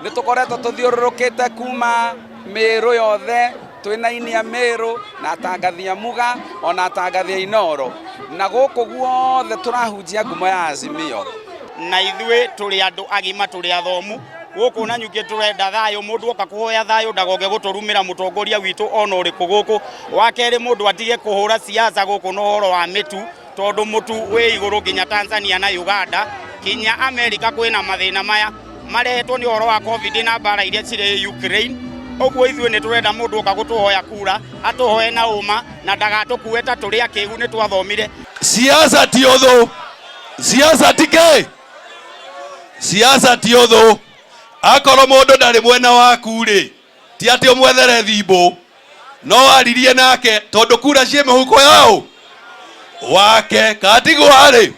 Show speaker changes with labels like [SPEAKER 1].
[SPEAKER 1] Nĩ tũkoretwo tũthiũrũrũkĩte kuma Mĩrũ yothe twĩna aini a Mĩrũ na atangathi a Muga ona atangathi a Inooro na gũkũ guothe tũrahunjia ngumo ya Azimio.
[SPEAKER 2] Na ithuĩ tũrĩ andũ agima tũrĩ athomu gũkũ na nyingĩ tũrenda thayũ mũndũ oka kũhoya thayũ ndagoke gũtũrumĩra mũtongoria witũ ona ũrĩkũ gũkũ. Wa kerĩ mũndũ atige kũhũra siasa gũkũ na ũhoro wa mĩtu tondũ mũtu wĩ igũrũ nginya Tanzania na Uganda kinya Amerika kwĩna mathĩna maya marehetwo nĩ ũhoro wa Covid na mbara iria cirĩ Ukraine. Ũguo ithuĩ nĩ tũrenda mũndũ oka gũtũhoya kura atũhoe na ũma na ndagatũkue ta tũrĩ akĩgu nĩ twathomire.
[SPEAKER 3] Siasa ti ũthũ, siasa ti kĩ? Siasa ti ũthũ. Akorwo mũndũ ndarĩ mwena waku rĩ, ti atĩ ũmwethere thimbũ, no waririe nake tondũ kura ciĩ mĩhuko yaũ wake katiguo arĩ.